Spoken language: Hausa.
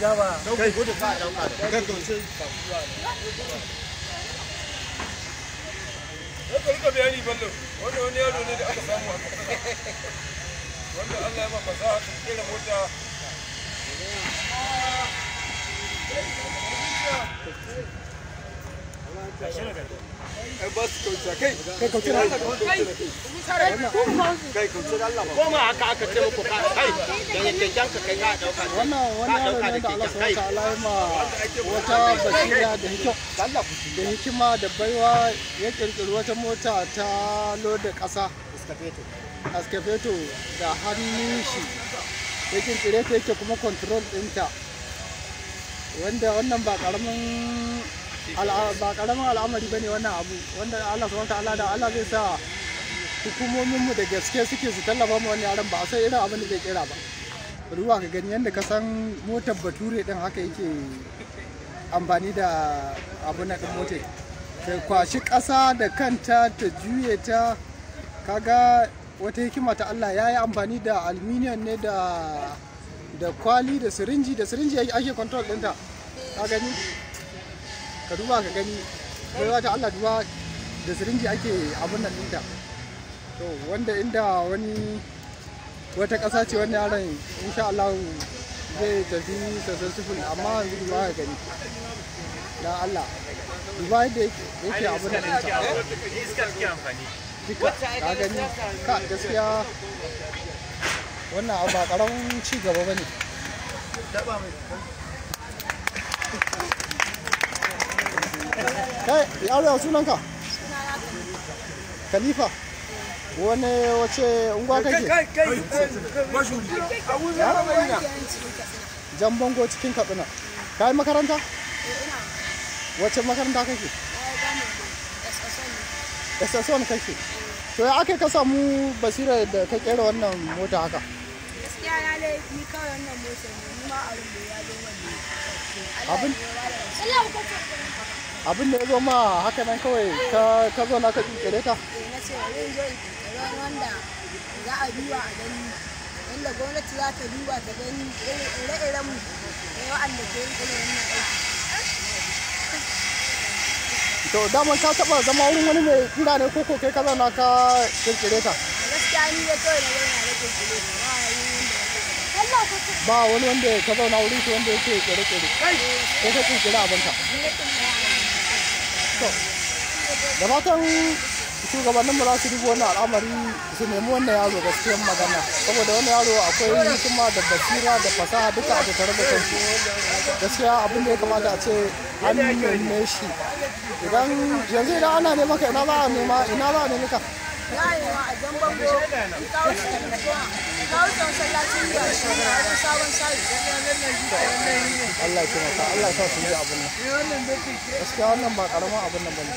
Kai gudu ka dauka da kai. Ka rika bayani ballo. Wanda wani yaro ne da aka samu a Katsina. Wanda Allah ya ma fasaha ta kera mota. Ai ba su kauce kai. Kai kauce da Allah. Kai kauce da Allah. Koma haka aka ce muku ka kai da keken ka kai ka dauka. Wannan wani yaro ne da Allah subhanahu wa ta'ala ya ma wata basira da hikima da hikima da baiwa, ya kirkiri wata mota ta loda ƙasa excavator da hannun shi ya kirkire ta, yake kuma control ɗinta, wanda wannan ba ƙaramin al'amari bane wannan abu, wanda Allah subhanahu wa ta'ala da Allah zai sa hukumominmu da gaske suke su tallafa mu wannan yaran, ba a san irin abin da zai kera ba. Ruwa ka gani yadda ka san motar bature din haka yake amfani da abu na din motar, ta kwashi ƙasa da kanta ta juye ta. Kaga wata hikima ta Allah, ya yi amfani da aluminium ne da kwali da sirinji, da sirinji ake control ɗinta. Ka gani, ka duba ka gani baiwa ta Allah, duba da sirinji ake abun nan ɗinta. To wanda inda wani wata ƙasa ce wannan yaron insha Allah zai tafi successful, amma yanzu duba ka gani dan Allah, duba yadda yake abun nan ɗinta. Iska suke amfani. Duka ka gani ka gaskiya wannan abu ba ƙaramin ci gaba ba ne. Kai yaro, ya sunanka? Khalifa. Wani wace unguwa kake? Kai kai. Jan Bango cikin Katsina. Ka yi makaranta? Wace makaranta kake? SS1 kake. To ya aka ka samu basira da ka kera wannan mota haka? Gaskiya na dai ni kawai wannan motar ne, ni ma abin da ya zo min. Abin abin da ya zo ma haka nan kawai ka zo na ka kirkire ta? Eh, na ce bari in zo in kirkiri wani wanda za a duba a gani, wanda gwamnati za ta duba ta gani ire-iren mu da wa'anda ke yin irin wannan aiki. To daman ka taba zama wurin wani mai kira ne ko kai ka zauna ka kirkire ta? Gaskiya ni dai kawai na zauna na kirkire ta, ba wani wanda ya Ba wani wanda ka zauna wurin shi wanda yake kere-kere. Kai ka kirkire abinka. To da fatan shugabannin mu za su duba wannan al'amari su nemi wannan yaro, gaskiyar magana, saboda wannan yaro akwai hikima da basira da fasaha duka a tattare da kansu. Gaskiya abin da ya kamata a ce an neme shi, idan yanzu idan ana neman ka, ina za a nema, ina za a nemi ka? Za a nema a Jan Bango, in ka wuce ka wuce masallacin yashi a wajen sabon shayi. Allah ya taimaka, Allah ya sa su ji abin nan. Gaskiya wannan ba karamin abin nan bane.